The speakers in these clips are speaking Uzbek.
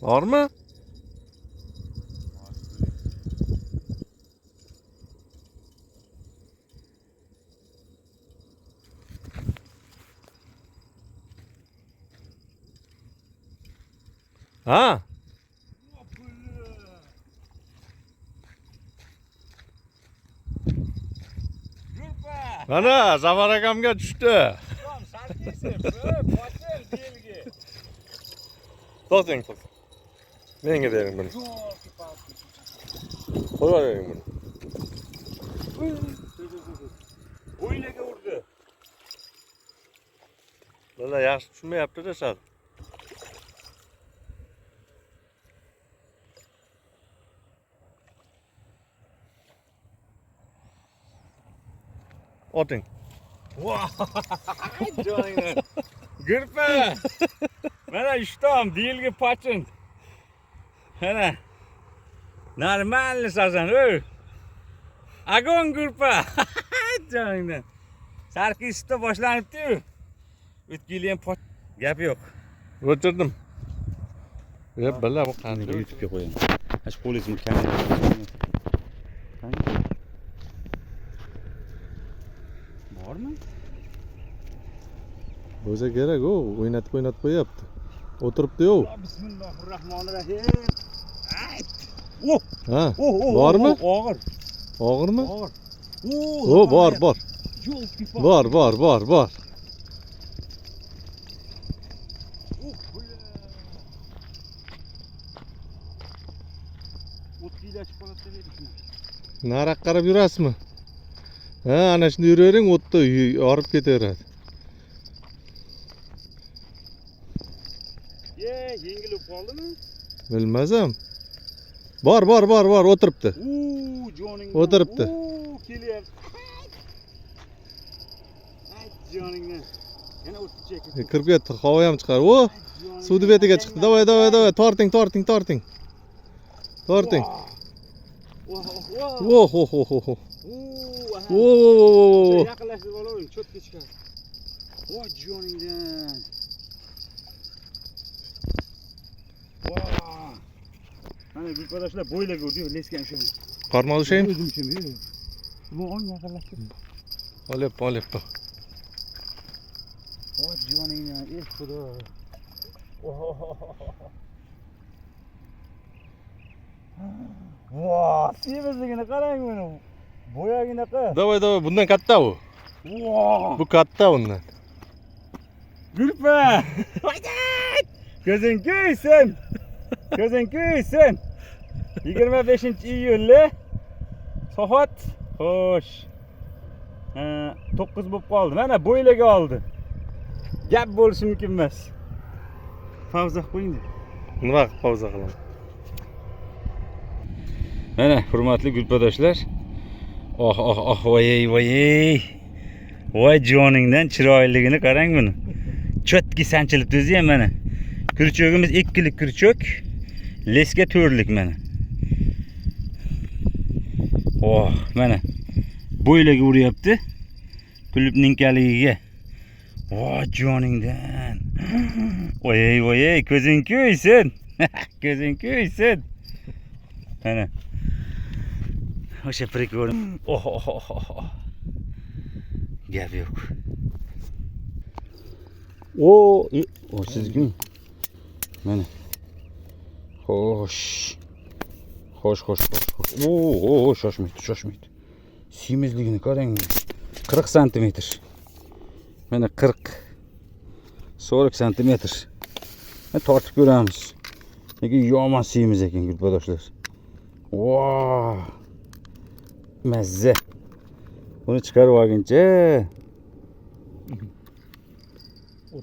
Bormi? Ha? Yurpa! Mana Zafar akamga tushdi. Tom, sarkisi, pochil belgi. To'xtang, to'xtang. Menga bering buni. Qo'yib bering buni. Bo'yniga urdi. Bular yaxshi tushmayapti-da sal. Oting. Joningdan. Gurpa! Mana ishtom, belgi pochin. Mana. Нормально sazan, ey. Agon gurpa. Joningdan. Sarkisda boshlanibdi-yu. O'tgan yil ham gap yo'q. O'chirdim. Ya bala bu qanday? YouTube'ga qo'yaman. Ash qo'lingizni kamera. Bormi? Bo'lsa kerak, u o'ynatib o'ynatib qo'yapti. O'tiribdi-yu. Bismillahirrohmanirrohim. Ay! Oh, Ha. oh, oh. Bormi? Og'ir, Og'irmi? og'ir. O, bor, bor. Yo'q, Bor, bor, bor, bor. Nariroq qarab yurasizmi? Ha, ana shunda yuravering, o'tda yorib ketaveradi. Ye, yengil bo'lib qoldimi? Bilmasam. Bor, bor, bor, bor, o'tiribdi. U, joningdan. O'tiribdi. U, kelyapti. Ay, joningdan. Yana o'tticha Kirib ketdi, havo ham chiqar. O, suvni betiga chiqdi. Davay, davay, davay, torting, torting, torting. Torting. Oh, oh, oh, oh, oh. O, o, o, o, o. Yaqinlashtirib olavering, cho'tga chiqadi. Voy joningdan. Voy. Mana gulpadoshlar bo'ylaga urdi, leskan o'sha. Qarmoq ushlaymi? O'zim ushlayman. Bu on yaqinlashtir. Olyapman, olyapman. Voy joningdan, ey xudo. Voy, semizligini qarang buni. Bo'yaginaqa. Davay, davay, bundan katta u. Voy. Bu katta undan. Gulpa! Ko'zing kuysin. Ko'zing kuysin. 25-iyulda soat xo'sh. 9 bo'lib qoldi. Mana bo'ylaga oldi. Gap bo'lishi mumkin emas. Pauza qilib qo'ying. Nima qilib pauza qilaman? Mana hurmatli gulpadoshlar. Oh oh oh voy voy. Voy joningdan chiroyliligini qarang buni. Cho'tki sanchilibdi o'zi ham mana. Kurchogimiz 2lik kurchok. Leska 4lik mana. Oh, mana bo'ylaga uryapti. Klubninkaligiga. Voy joningdan. Voy voy, ko'zing kuysin. Ko'zing kuysin. Mana. O'sha prikol. Oh oh oh oh. Gap yo'q. O, o sizgimi? Mana. Xo'sh. Xo'sh, xo'sh, xo'sh, xo'sh. O, o, shoshmaydi, shoshmaydi. Semizligini qarang. 40 santimetr. Mana 40. 40 santimetr. Mana tortib ko'ramiz. Lekin yomon semiz ekan gulpadoshlar. Voh. Mazza. Buni chiqarib olguncha.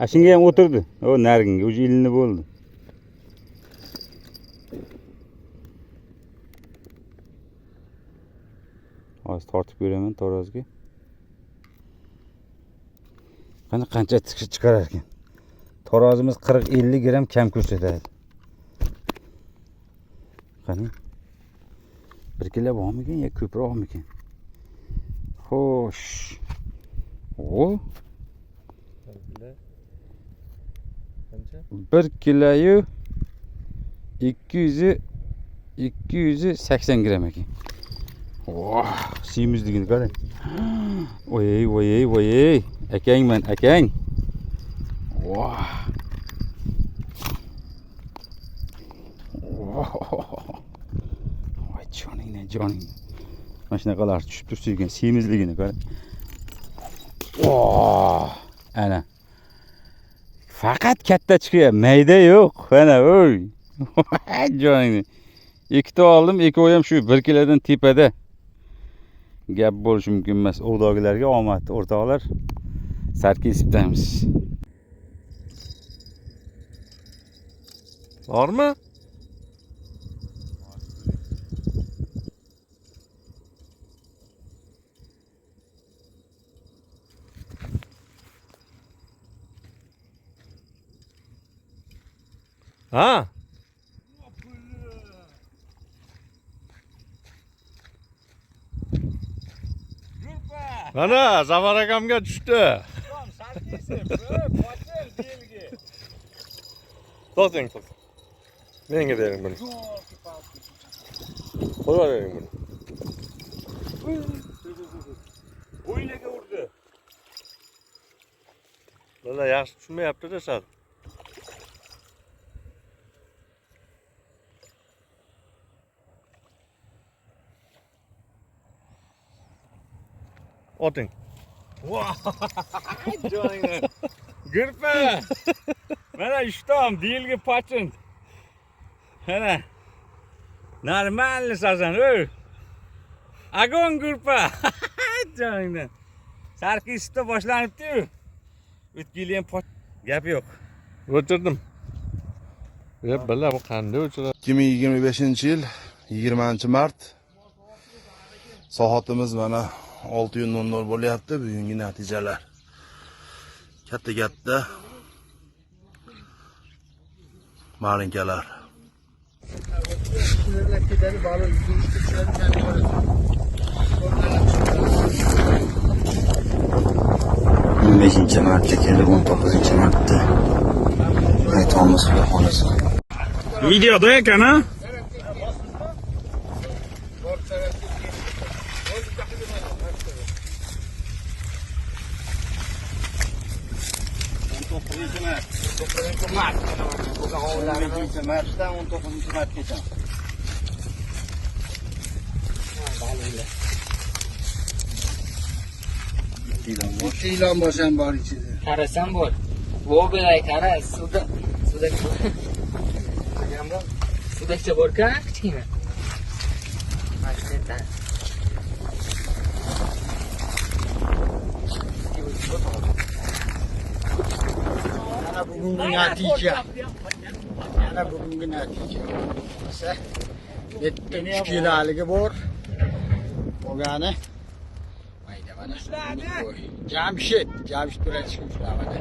A shunga ham o'tirdi. O nariginga o'zi ilinib bo'ldi. Hozir tortib ko'raman tarozga. Qani qancha chiqarar ekan. Tarozimiz 40-50 gram kam ko'rsatadi. Qani? 1 kilo bormikan yo ko'proqmikan? Xo'sh. O, Qancha? 1 kiloyu 280 gram ekan. Oh, semizligini qarang. Oy, oy, oy. Akangman, akang. Voh. Voy joningdan, joningdan. Mana shunaqalar tushib tursa ekan, semizligini qarang. Oh, ana. Faqat katta chiqyapti, mayda yo'q. Ana, oy. Joningdan. Ikkita oldim, ikkovi ham shu 1 kilodan tepada. Gap bo'lishi mumkin emas. Ovdogilarga omad, o'rtoqlar. Sarkesibdamiz. Bormi? Ha? Mana Zafar akamga tushdi. To'xtang, to'xtang. Menga bering buni. Qo'yib bering buni. Bo'yniga urdi. Mana yaxshi tushmayapti-da sal. Oting. Joningdan. Gurpa. Mana ishtom, deyilgi pochin. Mana. Normalni sazan, ey. Agon gurpa. Joningdan. Sarkisda boshlanibdi-yu. O'tgan yil ham gap yo'q. O'chirdim. Ya billa bu qanday o'chiradi? 2025-yil 20-mart soatimiz mana 6:00 bo'lyapti. Bugungi natijalar katta-katta marinkalar. Beşinci martda kelib, 19 martda qaytamiz, xudo xohlasa. Videoda ekan, ha? Martdan 19 martgacha. Bitta ilon bosh ham bor ichida. Qarasam bor. Vo belay qara, suvda suvda suvdakcha bor-ku, kichkina. Mana shu yerda. Mana bugungi natija. Mana bugungi natija. Bo'lmasa, bitta 3 kiloligi bor. Bo'lgani mayda mana. Jamshid, Jamshid bilan chiqib ushlamadi.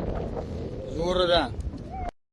Zo'ridan.